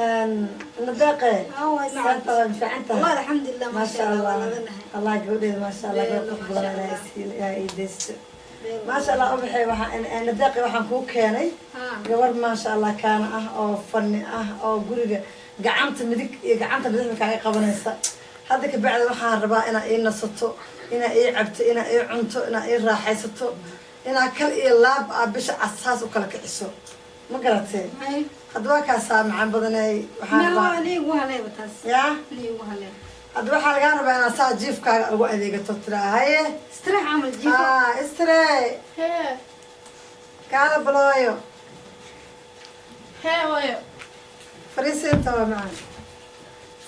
Nadeeqe. Waa Saanta waa fiican tahay. Wallah, alxamdulilah. Maasha Allah. Allah, gabadheeda, maasha Allah, Beelo, gabadh qurux badan maasha Ilaahay Allah. siiyo, Ilaahay ii deysto. Maasha Allah, ubaxay, waxaan Nadeeqe waxaan kuu keenay gabar, maasha Allah, kaana ah oo fanni ah oo guriga gacanta midig iyo gacanta bidixda kaaga qabanaysa. Hadda ka bacdi waxaan rabaa inaa ii nasato, inaa ii cabto, inaa ii cunto, inaa ii raaxaysato, inaa kal iyo laab ah bisha casaas u kala kiciso. Ma garatee? Hadda waa kaasaa macaan badanay, waxaan rabaa Anigu haleeba taas. Yaa. Anigu halee. Hadda waxaa lagaa rabaa inaad saa jiifkaaga ugu adeegato, tiraa haye. Istirax camal jiifo. Ah, istre. Hee. Kaala balooyo. Hee, hooyo. Fariisa inta waa macaan.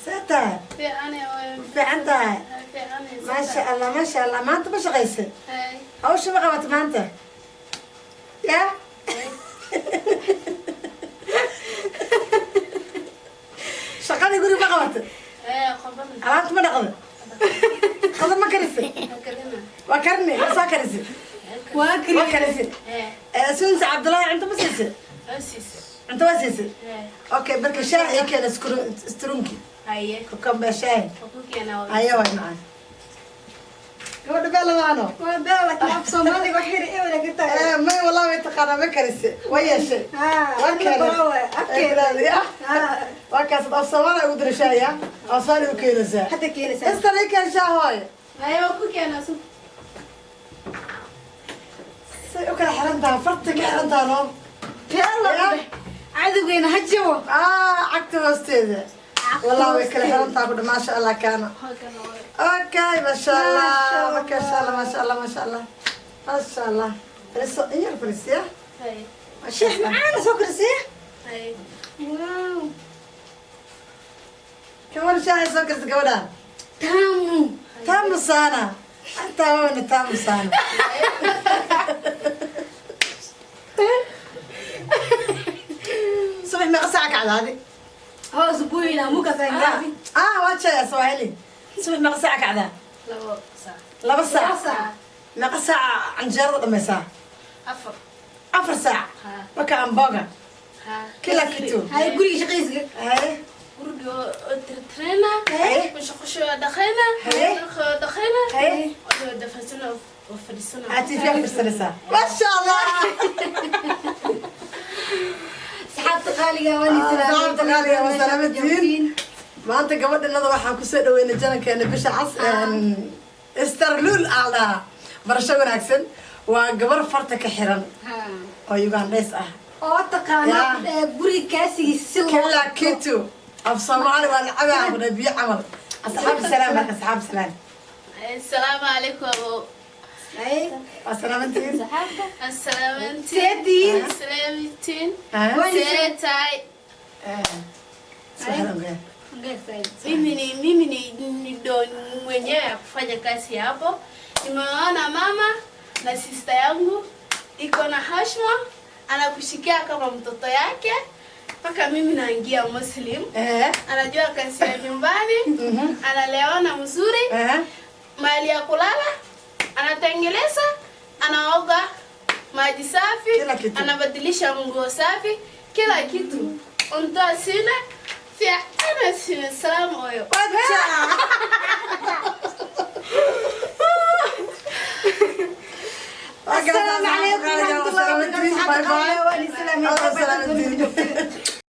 See tahay? Fiicane, hooyo. Fiican tahay? Fiicane. Maasha Allah, maasha Allah. Maanta ma shaqaysay? Hee. Hawsha ma qabato maanta? Ya, shaqadii guri ma qabato? Hee, qaban. Alaabta ma dhaqdo? Qado ma karisay? Karina. Waa karini, ma soo karisay? Waa waa karisay. Hee. Sunsa Cabdullaahi cunto ma siisay? Osiis. Cunto waa siisay? Hee. Okay, marka shaah ii keena, strunki. Haye. Kukambe shaah. Ku keena, hooyo. Haya, waay macaan gabadha beela maano. Waa beela af Soomaaliga wax yar ee wada ka tahay. May, wallah, way taqaanaa, ma karise, way yeeshay. Waa keenay. Afkeeda. Waa kaas af Soomaali ugu dira shaaya, af Soomaali u keenaysaa. Hadda keenaysaa. Istan ii keen shaah, hooyo. Haye, waa ku keena sug. Say u kala xiran tahay, farta ka xiran tahay noo. Beela cadowgeena ha jabo. Ah, cagta hoosteeda, wallah, way kala xiran tahay kudha. Maasha Allah, kaana. Halkan, hooyo. Okay, maasha Allah, maasha Allah, maasha Allah, maasha Allah, maasha Allah. Fariiso in yar, fariisiya. Haye. Sheekh macaan soo karisay. Haye. Wow. Kamar shaaha soo karsa gabadhaan. Tamu. Tamu sana, intaa waana tamu sana. Subax meeqa saaca kacda adi? Hoos buyna muka sangabi. Ah, waa jaya Swahili. Subax meeqa saaca kacdaa? 2 saac. 2 saac. Saac. Meeqa saaca canjeerada dhamaysaa? 4. 4 saac. Ha. Marka amboga. Ha. Kila kitu. Hay, guriga shaqaysiga. Haye. Guriga oo tirtirina. Haye. Musqusha dhaqayna. Haye. Dharka dhaqayna. Haye. Oo dafasana oo fadhiisana. Aad TV fiirsanaysaa, maasha Allah. Saxaabta qaaliga waa ni salaamay. Saxaabta qaaliga waa salaamadtiin. Maanta gabadhanada waxaan kusoo dhaweynay janankeena bisha cas, Starlul aa dhahaa. Barasho wanaagsan. Waa gabar farta ka xiran oo Ugandheys ah. Oo taqaana Ya. Guriga kaasigiisa si loo Kila kitu af Soomaali waa lacabaa kuna biyo camal. Asxaab salaam, marka asxaab salaam. Assalaamu calaykum, abo. Hay. Waa salaamantiin. Assalaamantiin. Seediin. Assalaamantiin. Ah. See tahay? Subxaan Allah. Mimi ni ndo mwenyewe ya kufanya kazi hapo. Nimeona mama na sister yangu iko na hashma, anakushikia kama mtoto yake mpaka mimi naingia Muslim. Anajua kazi ya nyumbani, analewana mzuri, mahali ya kulala anatengeleza, anaoga maji safi, Kila kitu. Anabadilisha nguo safi, kila kitu. Untoa sina fiicana sina salaam oyo. Wacha. Asalaamu calaykum waraxmatullahi wabarakaatu. Bye bye. Waa ni salaamay. Salaamatiin.